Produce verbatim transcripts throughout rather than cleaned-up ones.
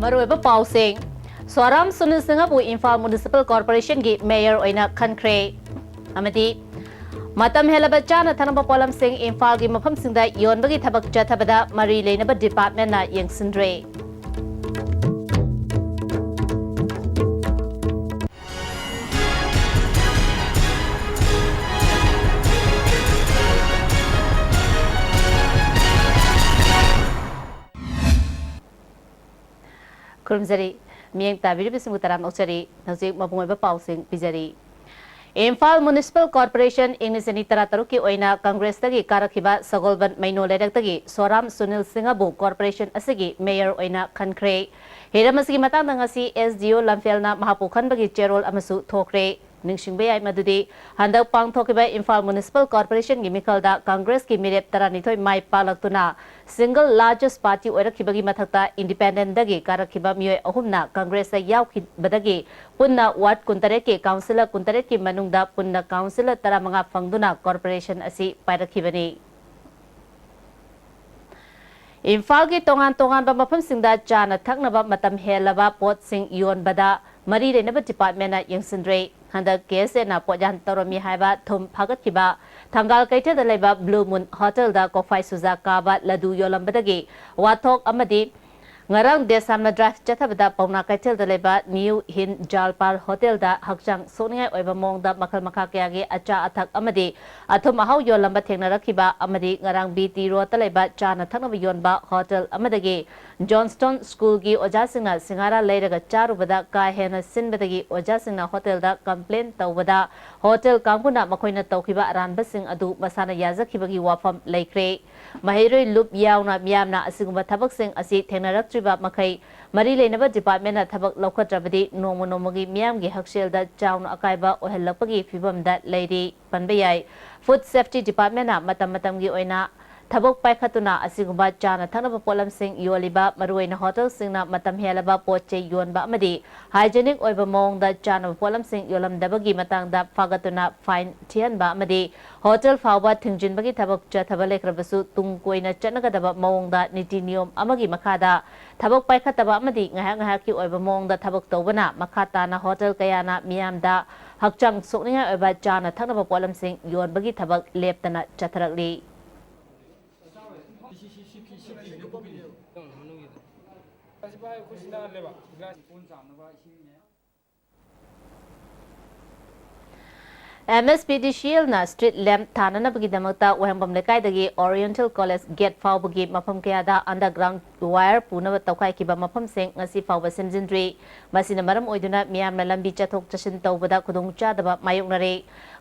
ꯃꯔꯨꯑꯣꯏꯕ ꯄꯥꯎꯁꯤꯡ꯫ ꯁꯣꯔꯥꯝ Sunil ꯁꯤꯡꯍꯕꯨ Imphal municipal ꯀꯣꯔꯄꯣꯔꯦꯁꯟꯒꯤ mayor ꯑꯣꯏꯅ ꯈꯟꯈ꯭ꯔꯦ꯫ ꯑꯃꯗꯤ ꯃꯇꯝ ꯍꯦꯜꯂꯕ ꯆꯥꯅ ꯊꯛꯅꯕ ꯄꯣꯠꯂꯝꯁꯤꯡ ꯏꯝꯐꯥꯜꯒꯤ ꯃꯐꯝꯁꯤꯡꯗ ꯌꯣꯟꯕꯒꯤ ꯊꯕꯛ ꯆꯠꯊꯕꯗ ꯃꯔꯤ ꯂꯩꯅꯕ ꯗꯤꯄꯥꯔꯠꯃꯦꯟꯅ ꯌꯦꯡꯁꯤꯟꯗ꯭ꯔꯦ꯫ ꯈꯨꯔꯨꯝꯖꯔꯤ꯫ ꯃꯤꯠꯌꯦꯡ ꯇꯥꯕꯤꯔꯤꯕꯁꯤꯡꯕꯨ ꯇꯔꯥꯝꯅ ꯑꯣꯛꯆꯔꯤ꯫ ꯍꯧꯖꯤꯛ ꯃꯄꯨꯡ ꯑꯣꯏꯕ ꯄꯥꯎꯁꯤꯡ ꯄꯤꯖꯔꯤ꯫ ꯏꯝꯐꯥꯜ ꯃ꯭ꯌꯨꯅꯤꯁꯤꯄꯥꯜ ꯀꯣꯔꯄꯣꯔꯦꯁꯟ ꯏꯪ ꯂꯤꯁꯤꯡ ꯑꯅꯤ ꯇꯔꯥꯇꯔꯨꯛꯀꯤ ꯑꯣꯏꯅ ꯀꯪꯒ꯭ꯔꯦꯁꯇꯒꯤ ꯀꯥꯔꯛꯈꯤꯕ ꯁꯒꯣꯜꯕꯟ ꯃꯩꯅꯣ ꯂꯩꯔꯛꯇꯒꯤ ꯁꯣꯔꯥꯝ ꯁꯨꯅꯤꯜ ꯁꯤꯡꯍꯕꯨ ꯀꯣꯔꯄꯣꯔꯦꯁꯟ ꯑꯁꯤꯒꯤ ꯃꯦꯌꯔ ꯑꯣꯏꯅ ꯈꯟꯈ꯭ꯔꯦ꯫ ꯍꯤꯔꯝ ꯑꯁꯤꯒꯤ ꯃꯇꯥꯡꯗ ꯉꯁꯤ ꯑꯦꯁ ꯗꯤ ꯑꯣ ꯂꯝꯐꯦꯜꯅ ꯃꯍꯥꯛꯄꯨ ꯈꯟꯕꯒꯤ ꯆꯦꯔꯣꯜ ꯑꯃꯁꯨ ꯊꯣꯛꯈ꯭ꯔꯦ꯫ ꯅꯤꯡꯁꯤꯡꯕ ꯌꯥꯏ ꯃꯗꯨꯗꯤ ꯍꯟꯗꯛ ꯄꯥꯡꯊꯣꯛꯈꯤꯕ ꯏꯝꯐꯥꯜ ꯃ꯭ꯌꯨꯅꯤꯁꯤꯄꯥꯜ ꯀꯣꯔꯄꯣꯔꯦꯁꯟꯒꯤ ꯃꯤꯈꯜꯗ ꯀꯪꯒ꯭ꯔꯦꯁꯀꯤ ꯃꯤꯔꯦꯞ ꯇꯔꯥꯅꯤꯊꯣꯏ ꯃꯥꯏ ꯄꯥꯛꯂꯛꯇꯨꯅ ꯁꯤꯡꯒꯜ ꯂꯥꯔꯖꯦꯁ ꯄꯥꯔꯇꯤ ꯑꯣꯏꯔꯛꯈꯤꯕꯒꯤ ꯃꯊꯛꯇ ꯏꯟꯗꯤꯄꯦꯟꯗꯦꯟꯗꯒꯤ ꯀꯥꯔꯛꯈꯤꯕ ꯃꯤꯑꯣꯏ ꯑꯍꯨꯝꯅ ꯀꯪꯒ꯭ꯔꯦꯁꯇ ꯌꯥꯎꯈꯤꯕꯗꯒꯤ ꯄꯨꯟꯅ ꯋꯥꯔꯗ ꯀꯨꯟꯇꯔꯦꯠꯀꯤ ꯀꯥꯎꯟꯁꯤꯂꯔ ꯀꯨꯟꯇꯔꯦꯠꯀꯤ ꯃꯅꯨꯡꯗ ꯄꯨꯟꯅ ꯀꯥꯎꯟꯁꯤꯂꯔ ꯇꯔꯥꯃꯉꯥ ꯐꯪꯗꯨꯅ ꯀꯣꯔꯄꯣꯔꯦꯁꯟ ꯑꯁꯤ ꯄꯥꯏꯔꯛꯈꯤꯕꯅꯤ꯫ ꯏꯝꯐꯥꯜꯒꯤ ꯇꯣꯉꯥꯟ ꯇꯣꯉꯥꯟꯕ ꯃꯐꯝꯁꯤꯡꯗ ꯆꯥꯅ ꯊꯛꯅꯕ ꯃꯇꯝ ꯍꯦꯜꯂꯕ ꯄꯣꯠꯁꯤꯡ ꯌꯣꯟꯕꯗ ꯃꯔꯤ ꯂꯩꯅꯕ ꯗꯤꯄꯥꯔꯠꯃꯦꯟꯅ ꯌꯦꯡꯁꯤꯟꯗ꯭ꯔꯦ꯫ ꯍꯟꯗꯛ ꯀꯦ ꯑꯦꯁ ꯑꯦꯅ ꯄꯣꯠꯌꯥꯟ ꯇꯧꯔꯝꯃꯤ ꯍꯥꯏꯕ ꯊꯨꯝ ꯐꯥꯒꯠꯈꯤꯕ ꯊꯪꯒꯥꯜ ꯀꯩꯊꯦꯜꯗ ꯂꯩꯕ ꯕ꯭ꯂꯨ ꯃꯨꯟ ꯍꯣꯇꯦꯜꯗ ꯀꯣꯛꯐꯥꯏ ꯁꯨꯖꯥ ꯀꯥꯕ ꯂꯗꯨ ꯌꯣꯜꯂꯝꯕꯗꯒꯤ ꯋꯥꯊꯣꯛ ꯑꯃꯗꯤ ꯉꯔꯥꯡ ꯗꯦꯁꯥꯝꯅ ꯗ꯭ꯔꯥꯏꯚ ꯆꯠꯊꯕꯗ ꯄꯥꯎꯅꯥ ꯀꯩꯊꯦꯜꯗ ꯂꯩꯕ ꯅ꯭ꯌꯨ ꯍꯤꯟ ꯖꯥꯜꯄꯥꯜ ꯍꯣꯇꯦꯜꯗ ꯍꯛꯆꯥꯡ ꯁꯣꯛꯅꯤꯡꯉꯥꯏ ꯑꯣꯏꯕ ꯃꯑꯣꯡꯗ ꯃꯈꯜ ꯃꯈꯥ ꯀꯌꯥꯒꯤ ꯑꯆꯥ ꯑꯊꯛ ꯑꯃꯗꯤ ꯑꯊꯨꯝ ꯑꯍꯥꯎ ꯌꯣꯜꯂꯝꯕ ꯊꯦꯡꯅꯔꯛꯈꯤꯕ ꯑꯃꯗꯤ ꯉꯔꯥꯡ ꯕꯤ ꯇꯤ ꯔꯣꯗꯇ ꯂꯩꯕ ꯆꯥꯅ ꯊꯛꯅꯕ ꯌꯣꯟꯕ ꯍꯣꯇꯦꯜ ꯑꯃꯗꯒꯤ ꯖꯣꯟꯁꯇꯣꯟ ꯁ꯭ꯀꯨꯜꯒꯤ ꯑꯣꯖꯥꯁꯤꯡꯅ ꯁꯤꯡꯍꯥꯔꯥ ꯂꯩꯔꯒ ꯆꯥꯔꯨꯕꯗ ꯀꯥ ꯍꯦꯟꯅ ꯁꯤꯟꯕꯗꯒꯤ ꯑꯣꯖꯥꯁꯤꯡꯅ ꯍꯣꯇꯦꯜꯗ ꯀꯝꯄ꯭ꯂꯦꯟ ꯇꯧꯕꯗ ꯍꯣꯇꯦꯜ ꯀꯥꯡꯕꯨꯅ ꯃꯈꯣꯏꯅ ꯇꯧꯈꯤꯕ ꯑꯔꯥꯟꯕꯁꯤꯡ ꯑꯗꯨ ꯃꯁꯥꯅ ꯌꯥꯖꯈꯤꯕꯒꯤ ꯋꯥꯐꯝ ꯂꯩꯈ꯭ꯔꯦ꯫ ꯃꯍꯩꯔꯣꯏ ꯂꯨꯞ ꯌꯥꯎꯅ ꯃꯤꯌꯥꯝꯅ ꯑꯁꯤꯒꯨꯝꯕ ꯊꯕꯛꯁꯤꯡ ꯑꯁꯤ ꯊꯦꯡꯅꯔꯛꯇ꯭ꯔꯤꯕ ꯃꯈꯩ ꯃꯔꯤ ꯂꯩꯅꯕ ꯗꯤꯄꯥꯔꯠꯃꯦꯟꯅ ꯊꯕꯛ ꯂꯧꯈꯠꯇ꯭ꯔꯕꯗꯤ ꯅꯣꯡꯃ ꯅꯣꯡꯃꯒꯤ ꯃꯤꯌꯥꯝꯒꯤ ꯍꯛꯁꯦꯜꯗ ꯆꯥꯎꯅ ꯑꯀꯥꯏꯕ ꯑꯣꯏꯍꯜꯂꯛꯄꯒꯤ ꯐꯤꯚꯝꯗ ꯂꯩꯔꯤ꯫ ꯄꯟꯕ ꯌꯥꯏ꯫ ꯐꯨꯗ ꯁꯦꯐꯇꯤ ꯗꯤꯄꯥꯔꯠꯃꯦꯟꯅ ꯃꯇꯝ ꯃꯇꯝꯒꯤ ꯑꯣꯏꯅ ꯊꯕꯛ ꯄꯥꯏꯈꯠꯇꯨꯅ ꯑꯁꯤꯒꯨꯝꯕ ꯆꯥꯅ ꯊꯛꯅꯕ ꯄꯣꯠꯂꯝꯁꯤꯡ ꯌꯣꯜꯂꯤꯕ, ꯃꯔꯨꯑꯣꯏꯅ ꯍꯣꯇꯦꯜꯁꯤꯡꯅ ꯃꯇꯝ ꯍꯦꯜꯂꯕ ꯄꯣꯠ ꯆꯩ ꯌꯣꯟꯕ ꯑꯃꯗꯤ hygienic ꯑꯣꯏꯕ ꯃꯑꯣꯡꯗ ꯆꯥꯅꯕ ꯄꯣꯠꯂꯝꯁꯤꯡ ꯌꯣꯜꯂꯝꯗꯕꯒꯤ ꯃꯇꯥꯡꯗ ꯐꯥꯒꯠꯇꯨꯅ fine ꯊꯤꯍꯟꯕ ꯑꯃꯗꯤ ꯍꯣꯇꯦꯜ ꯐꯥꯎꯕ ꯊꯤꯡꯖꯤꯟꯕꯒꯤ ꯊꯕꯛ ꯆꯠꯊꯕ ꯂꯩꯈ꯭ꯔꯕꯁꯨ, ꯇꯨꯡ ꯀꯣꯏꯅ ꯆꯠꯅꯒꯗꯕ ꯃꯑꯣꯡꯗ ꯅꯤꯇꯤ ꯅꯤꯌꯣꯝ ꯑꯃꯒꯤ ꯃꯈꯥꯗ ꯊꯕꯛ ꯄꯥꯏꯈꯠꯇꯕ ꯑꯃꯗꯤ ꯉꯥꯏꯍꯥꯛ ꯉꯥꯏꯍꯥꯛꯀꯤ ꯑꯣꯏꯕ ꯃꯑꯣꯡꯗ ꯊꯕꯛ ꯇꯧꯕꯅ ꯃꯈꯥ ꯇꯥꯅ ꯍꯣꯇꯦꯜ ꯀꯌꯥꯅ ꯃꯤꯌꯥꯝꯗ ꯍꯛꯆꯥꯡ ꯁꯣꯛꯅꯤꯡꯉꯥꯏ ꯑꯣꯏꯕ ꯆꯥꯅ ꯊꯛꯅꯕ ꯄꯣꯠꯂꯝꯁꯤꯡ ꯌꯣꯟꯕꯒꯤ ꯊꯕꯛ ꯂꯦꯞꯇꯅ ꯆꯠꯊꯔꯛꯂꯤ꯫ MSPDCLꯅ street lamp ꯊꯥꯅꯅꯕꯒꯤꯗꯃꯛꯇ ꯋꯥꯍꯦꯡꯕꯝ ꯂꯩꯀꯥꯏꯗꯒꯤ Oriental College gate ꯐꯥꯎꯕꯒꯤ ꯃꯐꯝ ꯀꯌꯥꯗ underground wire ꯄꯨꯅꯕ ꯇꯧꯈꯥꯏꯈꯤꯕ ꯃꯐꯝꯁꯤꯡ ꯉꯁꯤ ꯐꯥꯎꯕ ꯁꯦꯝꯖꯤꯟꯗ꯭ꯔꯤ꯫ ꯃꯁꯤꯅ ꯃꯔꯝ ꯑꯣꯏꯗꯨꯅ ꯃꯤꯌꯥꯝꯅ ꯂꯝꯕꯤ ꯆꯠꯊꯣꯛ ꯆꯠꯁꯤꯟ ꯇꯧꯕꯗ ꯈꯨꯗꯣꯡꯆꯥꯗꯕ ꯃꯥꯌꯣꯛꯅꯔꯦ꯫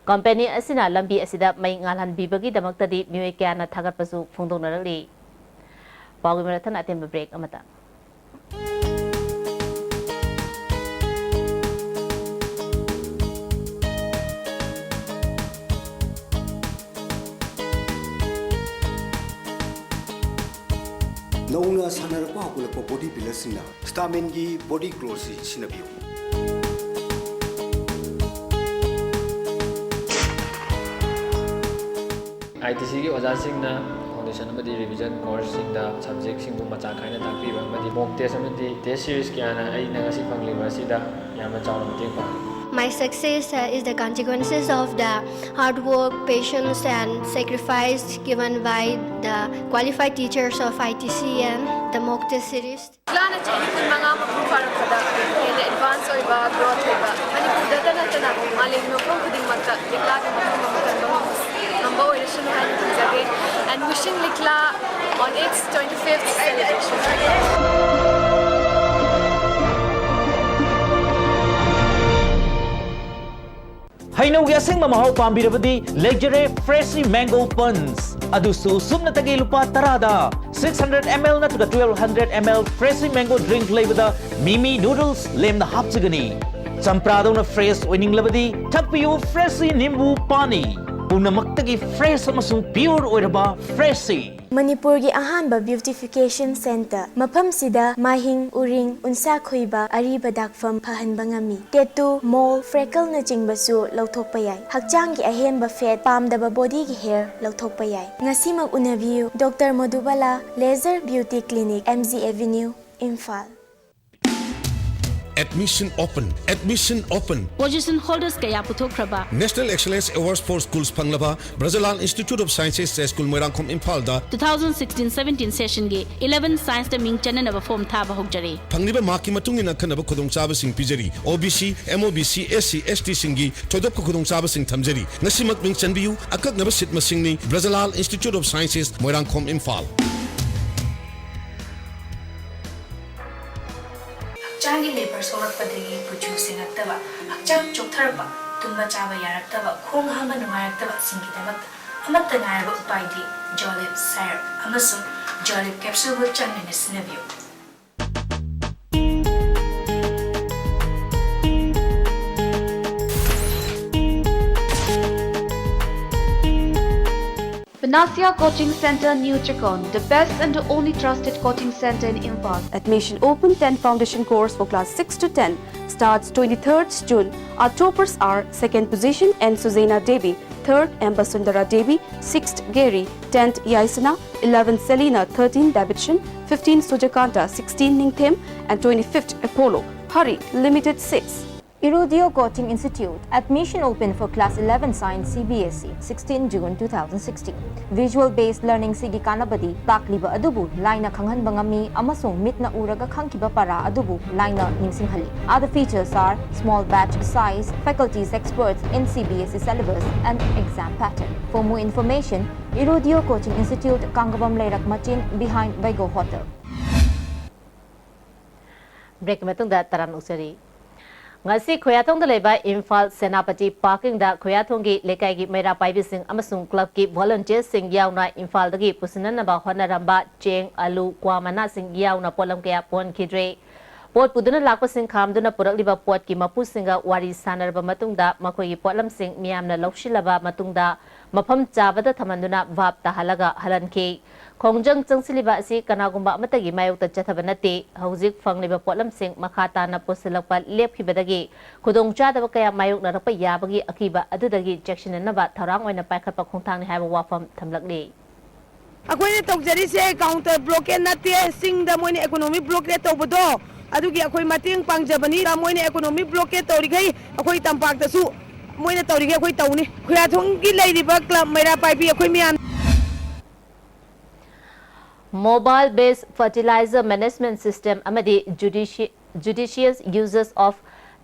ꯀꯝꯄꯦꯅꯤ ꯑꯁꯤꯅ ꯂꯝꯕꯤ ꯑꯁꯤꯗ ꯃꯩ ꯉꯥꯜꯍꯟꯕꯤꯕꯒꯤꯗꯃꯛꯇꯗꯤ ꯃꯤꯑꯣꯏ ꯀꯌꯥꯅ ꯊꯥꯒꯠꯄꯁꯨ ꯐꯣꯡꯗꯣꯛꯅꯔꯛꯂꯤ꯫ ꯄꯥꯎꯒꯤ ꯃꯔꯛ ꯊꯠꯅ ꯑꯇꯦꯟꯕ break ꯑꯃꯇ꯫ ꯅꯧꯅ ꯁꯥꯟꯅꯔꯛꯄ ꯍꯧꯒꯠꯂꯛꯄ body builderꯁꯤꯡꯅ Staminꯒꯤ body glowꯁꯤ ꯁꯤꯖꯤꯟꯅꯕꯤꯌꯨ꯫ ITCꯒꯤ ꯑꯣꯖꯥꯁꯤꯡꯅ foundation ꯑꯃꯗꯤ revision courseꯁꯤꯡꯗ subjectꯁꯤꯡꯕꯨ ꯃꯆꯥ ꯈꯥꯏꯅ ꯇꯥꯛꯄꯤꯕ ꯑꯃꯗꯤ mock test ꯑꯃꯗꯤ test series ꯀꯌꯥꯅ ꯑꯩꯅ ꯉꯁꯤ ꯐꯪꯂꯤꯕ ꯑꯁꯤꯗ ꯌꯥꯝꯅ ꯆꯥꯎꯅ ꯃꯇꯦꯡ ꯄꯥꯡꯂꯤ꯫ My success uh, is the consequences of the hard work, patience, and sacrifice given by the qualified teachers of ITC and the mock test series. ꯂꯤꯛꯂꯥꯅ ꯆꯍꯤ ꯀꯨꯟꯃꯉꯥ ꯃꯄꯨꯡ ꯐꯥꯔꯛꯄꯗ ꯍꯦꯟꯅ advance ꯑꯣꯏꯕ, growth ꯂꯩꯕ, ꯃꯅꯤꯄꯨꯔꯗꯇ ꯅꯠꯇꯅ ꯃꯥꯂꯦꯝꯒꯤ ꯃꯐꯝ ꯈꯨꯗꯤꯡꯃꯛꯇ ꯂꯤꯛꯂꯥꯒꯤ ꯃꯐꯝ ꯑꯃ ꯀꯟꯕ ꯉꯝꯕ ꯑꯣꯏꯔꯁꯅꯨ ꯍꯥꯏꯅ ꯈꯟꯖꯒꯦ꯫ And wishing ꯂꯤꯛꯂꯥ on its twenty-fifth celebration. ꯍꯩꯅꯧꯒꯤ ꯑꯁꯦꯡꯕ ꯃꯍꯥꯎ ꯄꯥꯝꯕꯤꯔꯕꯗꯤ ꯂꯩꯖꯔꯦ Freshie Mango Punch꯫ ꯑꯗꯨꯁꯨ ꯁꯨꯞꯅꯇꯒꯤ ꯂꯨꯄꯥ ꯇꯔꯥꯗ꯫ Six hundred ml ꯅꯠꯇ꯭ꯔꯒ twelve hundred ml Freshie Mango drink ꯂꯩꯕꯗ Mimi noodles ꯂꯦꯝꯅ ꯍꯥꯞꯆꯒꯅꯤ꯫ ꯆꯝꯄ꯭ꯔꯥꯗꯧꯅ fresh ꯑꯣꯏꯅꯤꯡꯂꯕꯗꯤ ꯊꯛꯄꯤꯌꯨ Freshie ꯅꯤꯝꯕꯨ ꯄꯥꯅꯤ꯫ ꯄꯨꯝꯅꯃꯛꯇꯒꯤ fresh ꯑꯃꯁꯨꯡ pure ꯑꯣꯏꯔꯕ Freshie꯫ ꯃꯅꯤꯄꯨꯔꯒꯤ ꯑꯍꯥꯟꯕ beautification centre꯫ ꯃꯐꯝꯁꯤꯗ ꯃꯥꯏꯍꯤꯡ, ꯎꯔꯤꯡ, ꯎꯟꯁꯥ ꯈꯨꯏꯕ, ꯑꯔꯤꯕ ꯗꯥꯛꯐꯝ ꯐꯍꯟꯕ ꯉꯝꯃꯤ꯫ Tattoo, mole, freckleꯅꯆꯤꯡꯕꯁꯨ ꯂꯧꯊꯣꯛꯄ ꯌꯥꯏ꯫ ꯍꯛꯆꯥꯡꯒꯤ ꯑꯍꯦꯟꯕ fat, ꯄꯥꯝꯗꯕ bodyꯒꯤ hair ꯂꯧꯊꯣꯛꯄ ꯌꯥꯏ꯫ ꯉꯁꯤꯃꯛ ꯎꯅꯕꯤꯌꯨ꯫ Doctor Madhubala, Laser Beauty Clinic, M G Avenue, Imphal꯫ Admission open. Admission open. Position holders ꯀꯌꯥ ꯄꯨꯊꯣꯛꯈ꯭ꯔꯕ National Excellence Awards for Schools ꯐꯪꯂꯕ ꯕ꯭ꯔꯖꯂꯥꯜ Institute of Sciences, J school, Moirangkhom, ꯏꯝꯐꯥꯜꯗ two thousand sixteen seventeen sessionꯒꯤ eleven scienceꯇ ꯃꯤꯡ ꯆꯟꯅꯅꯕ form ꯊꯥꯕ ꯍꯧꯖꯔꯤ꯫ ꯐꯪꯂꯤꯕ markꯀꯤ ꯃꯇꯨꯡ ꯏꯟꯅ ꯑꯈꯟꯅꯕ ꯈꯨꯗꯣꯡꯆꯥꯕꯁꯤꯡ ꯄꯤꯖꯔꯤ꯫ ꯑꯣ B C, M O B C, S C, ꯑꯦꯁ ꯇꯤꯁꯤꯡꯒꯤ ꯊꯣꯏꯗꯣꯛꯄ ꯈꯨꯗꯣꯡꯆꯥꯕꯁꯤꯡ ꯊꯝꯖꯔꯤ꯫ ꯉꯁꯤꯃꯛ ꯃꯤꯡ ꯆꯟꯕꯤꯌꯨ꯫ ꯑꯀꯛꯅꯕ seat ꯃꯁꯤꯡꯅꯤ꯫ ꯕ꯭ꯔꯖꯂꯥꯜ Institute of Sciences, Moirangkhom, Imphal. ꯍꯛꯆꯥꯡꯒꯤ ꯂꯦꯕꯔ ꯁꯣꯛꯂꯛꯄꯗꯒꯤ ꯀꯨꯆꯨ ꯁꯦꯡꯉꯛꯇꯕ, ꯍꯛꯆꯥꯡ ꯆꯣꯛꯊꯔꯛꯄ, ꯇꯨꯝꯕ ꯆꯥꯕ ꯌꯥꯔꯛꯇꯕ, ꯈꯣꯡ ꯍꯥꯝꯕ ꯅꯨꯡꯉꯥꯏꯔꯛꯇꯕꯁꯤꯡꯒꯤꯗꯃꯛꯇ ꯑꯃꯠꯇ ꯉꯥꯏꯔꯕ ꯎꯄꯥꯏꯗꯤ ꯖꯣꯂꯤꯞ ꯁꯥꯏꯔꯞ ꯑꯃꯁꯨꯡ ꯖꯣꯂꯤꯞ ꯀꯦꯞꯁꯨꯜꯕꯨ ꯆꯥꯡ ꯅꯥꯏꯅ ꯁꯤꯖꯤꯟꯅꯕꯤꯌꯨ꯫ Panacea Coaching Center, New Chakon, the best and the only trusted coaching center in Imphal. Admission open. Ten foundation course for class six to ten starts twenty-third June. Our toppers are second position N Suzena Devi, third M Basundara Devi, sixth Gary, tenth Yaisana, eleventh Selina, thirteenth Davidson, fifteenth Sujakanta, sixteenth Ningthem, and twenty-fifth Apollo. Hurry, limited seats. Irudio Coaching Institute, admission open for class eleven science C B S E, sixteen June two thousand sixteen. Visual based learning ꯁꯤꯒꯤ ꯀꯥꯟꯅꯕꯗꯤ ꯇꯥꯛꯂꯤꯕ ꯑꯗꯨꯕꯨ ꯂꯥꯏꯅ ꯈꯪꯍꯟꯕ ꯉꯝꯃꯤ ꯑꯃꯁꯨꯡ ꯃꯤꯠꯅ ꯎꯔꯒ ꯈꯪꯈꯤꯕ ꯄꯔꯥ ꯑꯗꯨꯕꯨ ꯂꯥꯏꯅ ꯅꯤꯡꯁꯤꯡꯍꯜꯂꯤ꯫ Other features are small batch size, faculties experts in C B S E syllabus and exam pattern. For more information, Irudio Coaching Institute, ꯀꯥꯡꯒꯕꯝ ꯂꯩꯔꯛ ꯃꯆꯤꯟ, behind Vego Hotel. Break ꯃꯇꯨꯡꯗ ꯇꯔꯥꯝꯅ ꯑꯣꯛꯆꯔꯤ꯫ ꯉꯁꯤ ꯈꯣꯌꯥꯊꯣꯡꯗ ꯂꯩꯕ ꯏꯝꯐꯥꯜ ꯁꯦꯅꯥꯄꯇꯤ ꯄꯥꯔꯀꯤꯡꯗ ꯈꯣꯌꯥꯊꯣꯡꯒꯤ ꯂꯩꯀꯥꯏꯒꯤ ꯃꯩꯔꯥ ꯄꯥꯏꯕꯤꯁꯤꯡ ꯑꯃꯁꯨꯡ ꯀ꯭ꯂꯕꯀꯤ ꯚꯣꯂꯨꯟꯇꯤꯌꯔꯁꯤꯡ ꯌꯥꯎꯅ ꯏꯝꯐꯥꯜꯗꯒꯤ ꯄꯨꯁꯤꯟꯅꯅꯕ ꯍꯣꯠꯅꯔꯝꯕ ꯆꯦꯡ, ꯑꯂꯨ, ꯀ꯭ꯋꯥ ꯃꯅꯥꯁꯤꯡ ꯌꯥꯎꯅ ꯄꯣꯠꯂꯝ ꯀꯌꯥ ꯄꯣꯟꯈꯤꯗ꯭ꯔꯦ꯫ ꯄꯣꯠ ꯄꯨꯗꯨꯅ ꯂꯥꯛꯄꯁꯤꯡ ꯈꯥꯝꯗꯨꯅ ꯄꯨꯔꯛꯂꯤꯕ ꯄꯣꯠꯀꯤ ꯃꯄꯨꯁꯤꯡꯒ ꯋꯥꯔꯤ ꯁꯥꯟꯅꯔꯕ ꯃꯇꯨꯡꯗ ꯃꯈꯣꯏꯒꯤ ꯄꯣꯠꯂꯝꯁꯤꯡ ꯃꯤꯌꯥꯝꯅ ꯂꯧꯁꯤꯜꯂꯕ ꯃꯇꯨꯡꯗ ꯃꯐꯝ ꯆꯥꯕꯗ ꯊꯝꯍꯟꯗꯨꯅ ꯚꯥꯞ ꯇꯥꯍꯜꯂꯒ ꯍꯜꯍꯟꯈꯤ꯫ ꯈꯣꯡꯖꯪ ꯆꯪꯁꯤꯜꯂꯤꯕ ꯑꯁꯤ ꯀꯅꯥꯒꯨꯝꯕ ꯑꯃꯠꯇꯒꯤ ꯃꯥꯌꯣꯛꯇ ꯆꯠꯊꯕ ꯅꯠꯇꯦ꯫ ꯍꯧꯖꯤꯛ ꯐꯪꯂꯤꯕ ꯄꯣꯠꯂꯝꯁꯤꯡ ꯃꯈꯥ ꯇꯥꯅ ꯄꯨꯁꯤꯜꯂꯛꯄ ꯂꯦꯞꯈꯤꯕꯗꯒꯤ ꯈꯨꯗꯣꯡꯆꯥꯗꯕ ꯀꯌꯥ ꯃꯥꯌꯣꯛꯅꯔꯛꯄ ꯌꯥꯕꯒꯤ ꯑꯀꯤꯕ ꯑꯗꯨꯗꯒꯤ ꯆꯦꯛꯁꯤꯟꯅꯅꯕ ꯊꯧꯔꯥꯡ ꯑꯣꯏꯅ ꯄꯥꯏꯈꯠꯄ ꯈꯣꯡꯊꯥꯡꯅꯤ ꯍꯥꯏꯕ ꯋꯥꯐꯝ ꯊꯝꯂꯛꯂꯤ꯫ ꯑꯩꯈꯣꯏꯅ ꯇꯧꯖꯔꯤꯁꯦ counter blockade ꯅꯠꯇꯦ, ꯆꯤꯡꯗ ꯃꯣꯏꯅ economic blockade ꯇꯧꯕꯗꯣ, ꯑꯗꯨꯒꯤ ꯑꯩꯈꯣꯏ ꯃꯇꯦꯡ ꯄꯥꯡꯖꯕꯅꯤ꯫ ꯃꯣꯏꯅ economic blockade ꯇꯧꯔꯤꯈꯩ ꯑꯩꯈꯣꯏ ꯇꯝꯄꯥꯛꯇꯁꯨ ꯃꯣꯏꯅ ꯇꯧꯔꯤꯈꯩ ꯑꯩꯈꯣꯏ ꯇꯧꯅꯤ꯫ ꯈꯨꯌꯥꯊꯣꯡꯒꯤ ꯂꯩꯔꯤꯕ club ꯃꯩꯔꯥ ꯄꯥꯏꯕꯤ ꯑꯩꯈꯣꯏ ꯃꯌꯥꯝ꯫ Mobile based fertilizer management system ꯑꯃꯗꯤ judici-, judicious uses of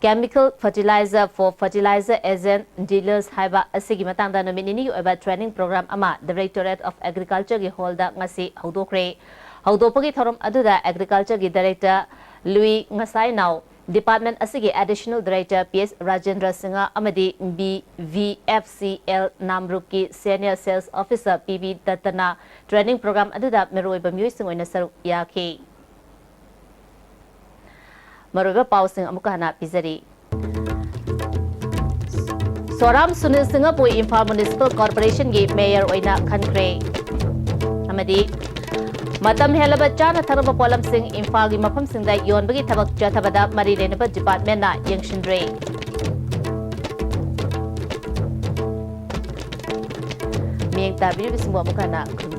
chemical fertilizer for fertilizer agent dealers ꯍꯥꯏꯕ ꯑꯁꯤꯒꯤ ꯃꯇꯥꯡꯗ ꯅꯨꯃꯤꯠ ꯅꯤꯅꯤꯒꯤ ꯑꯣꯏꯕ training program ꯑꯃ Directorate of Agriculture ꯒꯤ hall ꯗ ꯉꯁꯤ ꯍꯧꯗꯣꯛꯈ꯭ꯔꯦ꯫ ꯍꯧꯗꯣꯛꯄꯒꯤ ꯊꯧꯔꯝ ꯑꯗꯨꯗ Agriculture ꯒꯤ Director ꯂꯨꯏ ꯉꯁꯥꯏꯅꯥꯎ, department ꯑꯁꯤꯒꯤ Additional Director P S Rajendra Singh ꯑꯃꯗꯤ B V F C L ꯅꯥꯝꯔꯨꯞꯀꯤ Senior Sales Officer P B ꯗꯠꯇꯅ training program ꯑꯗꯨꯗ ꯃꯔꯨꯑꯣꯏꯕ ꯃꯤꯑꯣꯏꯁꯤꯡ ꯑꯣꯏꯅ ꯁꯔꯨꯛ ꯌꯥꯈꯤ꯫ ꯃꯔꯨꯑꯣꯏꯕ ꯄꯥꯎꯁꯤꯡ ꯑꯃꯨꯛꯀ ꯍꯟꯅ ꯄꯤꯖꯔꯤ꯫ ꯁꯣꯔꯥꯝ ꯁꯨꯅꯤꯜ ꯁꯤꯡꯍꯄꯨ ꯏꯝꯐꯥꯜ Municipal Corporation ꯒꯤ Mayor ꯑꯣꯏꯅ ꯈꯟꯈ꯭ꯔꯦ꯫ ꯑꯃꯗꯤ ꯃꯇꯝ ꯍꯦꯜꯂꯕ ꯆꯥꯅ ꯊꯛꯅꯕ ꯄꯣꯠꯂꯝꯁꯤꯡ ꯏꯝꯐꯥꯜꯒꯤ ꯃꯐꯝꯁꯤꯡꯗ ꯌꯣꯟꯕꯒꯤ ꯊꯕꯛ ꯆꯠꯊꯕꯗ ꯃꯔꯤ ꯂꯩꯅꯕ department ꯅ ꯌꯦꯡꯁꯤꯟꯗ꯭ꯔꯦ꯫ ꯃꯤꯠꯌꯦꯡ ꯇꯥꯕꯤꯔꯤꯕꯁꯤꯡꯕꯨ ꯑꯃꯨꯛ ꯍꯟꯅ ꯈꯨꯔꯨꯝꯖꯔꯤ꯫